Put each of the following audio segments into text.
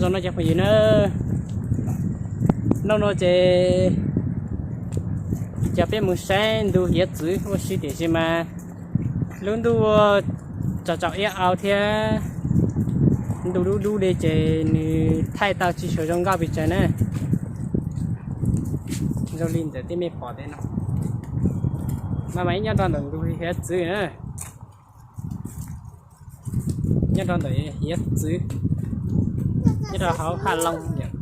Zoo no cov phooj ywg na, hnub no ces coj peb mus saib ntug hiav txwv ua si tiam sis mas lub ntuj ua tsaus tsaus iab au thiab ntuj dub dub li ces nws thaij tau tsis tshua zoo nkauj pes tsawg na. Zoo li ntawm tej mej pom tej no, mas mas ib nyob rau ntawm ntug hiav txwv na, nyob rau ntawm hiav txwv, nyob rau hauv Haj Loo yom.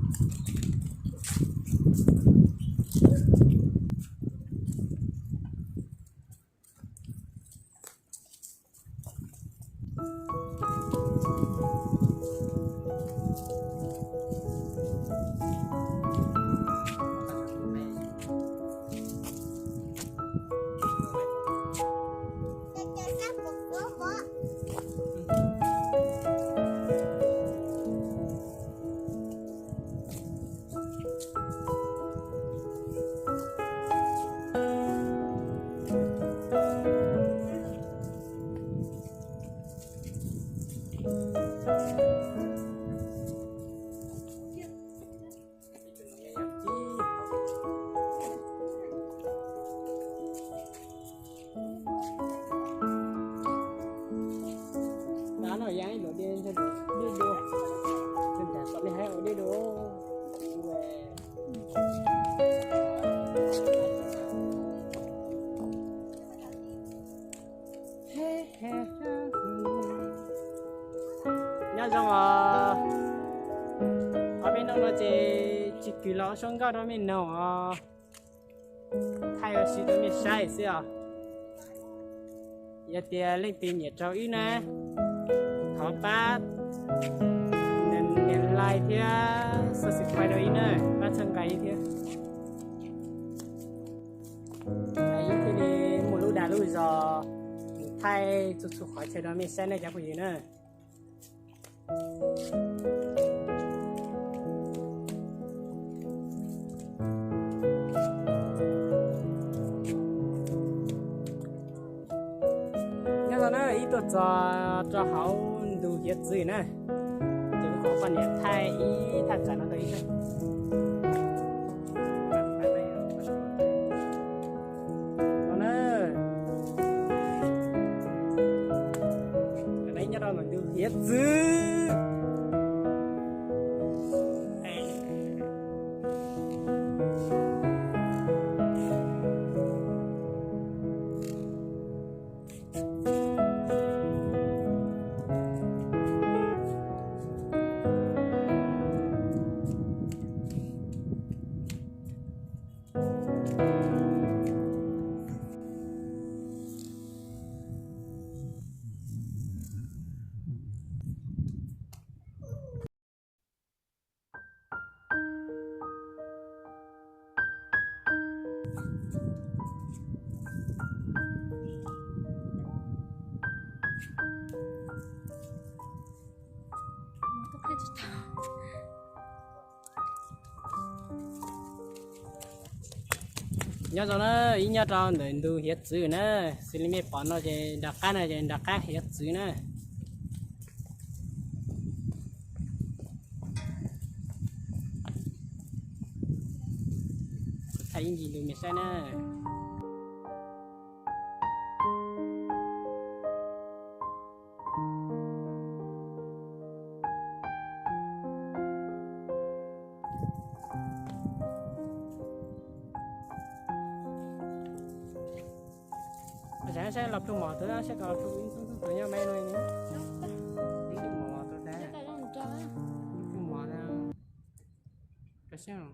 Nyob zoo os, ob peb hnub no ces tsis kwv los ua suab nkauj rau mej noog os, thaij ua si rau mej saib xwb os. Yog tias leej twg nyiam raug wb na, thov pab nias like thiab subscribe rau wb na, pab txhawb nqa wb thiab. Wb thiaj li muaj lub dag lub zog mus thaij txhua txhua qhov chaw rau mej saib na cov phooj ywg na. Nyob zoo na, wb tuaj txog rau hauv ntug hiav txwv na, ces kuv kom poj niam thaij ib thaj tsam no rau wb saib. No na, nyob rau ntawm ntug hiav txwv. Nyob zoo na, wb nyob rau ntawm ntug hiav txwv na, xws li mej pom no ces nram qab no ces nram qab hiav txwv na. Thaij ib ncig ntug mej saib na. Saib los plhu mom tus na, saib kom los plhu ib ntxoog ntxoog tus nyob me no. Ib ntxoog mom tus tas, ib ntxoog mom na. Saib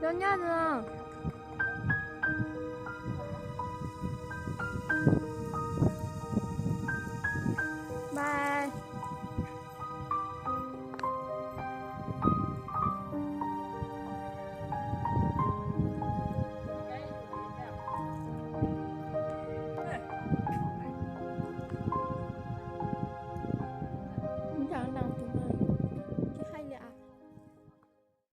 Cov nyob no.